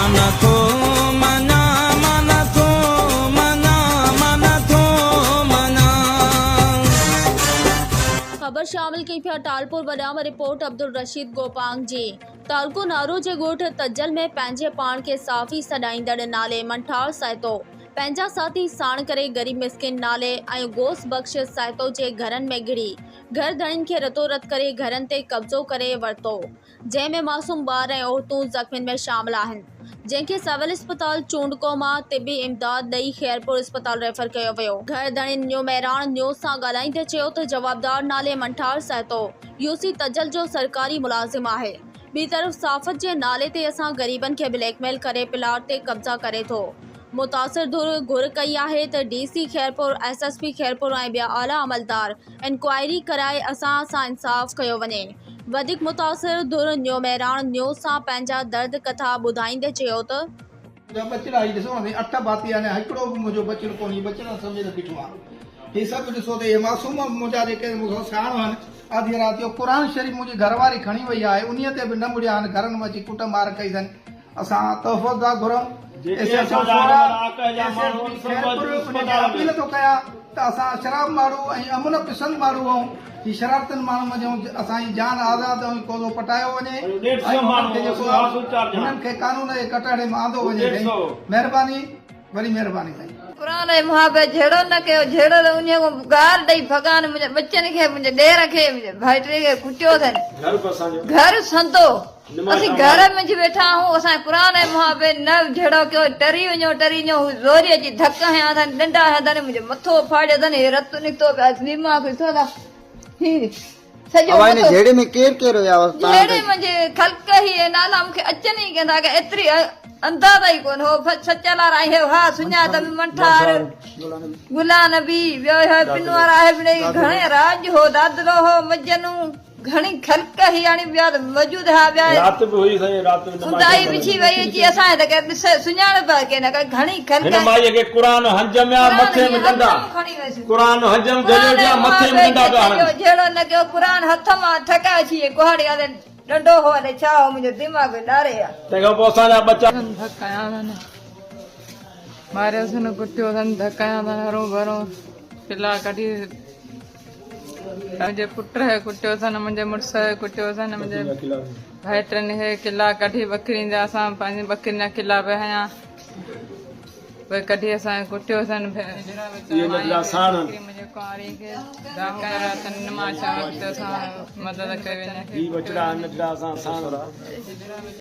مان نٿو مڃان، مان نٿو مڃان، مان نٿو مڃان. خبر شامل ڪئي پيا ٽالپور وڏا ۾ رپورٽ عبدالرشيد گوپانگ جي تعلقو نارو جي ڳوٺ تجل ۾ پنهنجي پاڻ کي صحافي سڏائيندڙ نالي منٺار سهتو پنهنجا ساٿي ساڻ ڪري غريب مسڪين نالي ۽ غوث بخش سهتو جي گهرن ۾ گهڙي گهر ڌڻين کي رتو رت ڪري گهرن تي قبضو ڪري ورتو جنهن ۾ معصوم ٻار ۽ عورتون زخمين ۾ شامل آهن، جنهن کي سول اسپتال چونڊڪو مان طبي امداد ڏئي خيرپور اسپتال ريفر ڪيو ويو. گهر ڌڻين نيو مهراڻ نيوز سان ڳالهائيندي چيو ته جوابدار نالي منٺار سهتو يو سي تجل جو سرڪاري ملازم آهي، ٻي طرف صحافت جي نالي تي اسان غريبن کي بليڪ ميل ڪري پلاٽ تي قبضا ڪري ٿو. متاثر ڌر گهر ڪئي آهي ته D C Khairpur, S S P Khairpur ۽ ٻيا اعليٰ عملدار انڪوائري ڪرائي اسان سان انصاف ڪيو وڃي. وڌيڪ متاثر ڌر نيو مهراڻ نيوز سان پنهنجا درد ڪٿا ٻڌائيندي چيو ته. منهنجا ٻچڙا هي ڏسو هي اٺ ڀاتي آهن هڪڙو به منهنجو ٻچڙو ڪونهي هي ٻچڙن سميت بيٺو آهيان هي سڀ ڏسو ته اهي معصوم منهنجا جيڪي مون کان ساڻ آهن آڌيء رات جو قرآن شريف منهنجي گهر واري کڻي وئي آهي انهيء تي به نه مڙيا آهن گهرن ۾ اچي ڪٽ مار ڪئي اٿن اسان تحفظ ٿا گهرون ايس ايڇ او سورا ايس ايس پي خيرپور انهن کي اپيل ٿو ڪيان ته اسان اشراف ماڻهو ۽ امن پسند ماڻهو آهيون هي شرارتن ماڻهن منجهون اسان جي جان آزاد ۽ قوضو پٽايو وڃي ۽ انهن کي جيڪو آهي انهن کي قانون جي ڪٽهڙي ۾ آندو وڃي سائين مهرباني وڏي مهرباني سائين. قرآن ۽ محبت جهيڙو نه ڪيو جهيڙو ته انهيء کان گار ڏئي ڀڳان منهنجي ٻچن کي منهنجي ڏير کي منهنجي ڀائٽي کي ڪٽيو اٿن گهر سندو اسين گهر منجهه ويٺا آهيون اسان قرآن ۽ محبت نه جهيڙو ڪيو ٽري وڃو ٽري وڃو هو زوري اچي ڌڪ هنيا اٿن ڏنڊا هنيا اٿن منهنجو مٿو ڦاڙيو اٿن هي رت نڪتو پيو آهي دماغ ڏٺو ٿا هي سڄو اوهان هن مٿو جهيڙي ۾ ڪير ڪير هيا جهيڙي منجهه خلق هي نالا مون کي اچن ئي ڪين ٿا ڪي ايتري انداز ئي ڪونه هو سچل وارا ۽ هي ها سڃاتم منٺار غلام نبي ٻيو هي پنو وارا هي گهڻي راڄ هو دادلو هو مجنون گهڻي خلق هئي هاڻي ٻيا ته موجود ها ٻيا رات به هئي سائين رات به نماز اونداهي وڇي وئي اچي اسان کي ته ڪنهن ڏس سڃاڻ به ڪين ڪا گهڻي خلق هن مائيء کي قرآن هنج ۾ آ مٿي ۾ ڏنڊا قرآن هنج ۾ جهليو ڏيان مٿي ۾ ڏنڊا پيا هڻن. جهيڙو نه ڪيو قرآن هٿ مان ٺڪاء ڇي ڪهاڙي آ ڏنڊو هو الائي ڇا هو منهنجو دماغ ڏاري آ. تنهن کان پوء اسان جا ٻچا. ڌڪ هنيا اٿن ماريوسن ڪٽيو اٿن ڌڪ هنيا اٿن هرون ڀرون پلا ڪڍي منهنجي پٽ کي ڪٽيو اٿن منهنجي مڙس کي ڪٽيو اٿن منهنجي ڀائٽن کي ڪلا ڪڍي ٻڪرين جا اسان پنهنجي ٻڪرين جا ڪلا به هنيا اهي ڪڍي اسان کي ڪٽيو اٿن منهنجي ڪنواري کي نماز وقت اسان مدد ڪئي وڃي.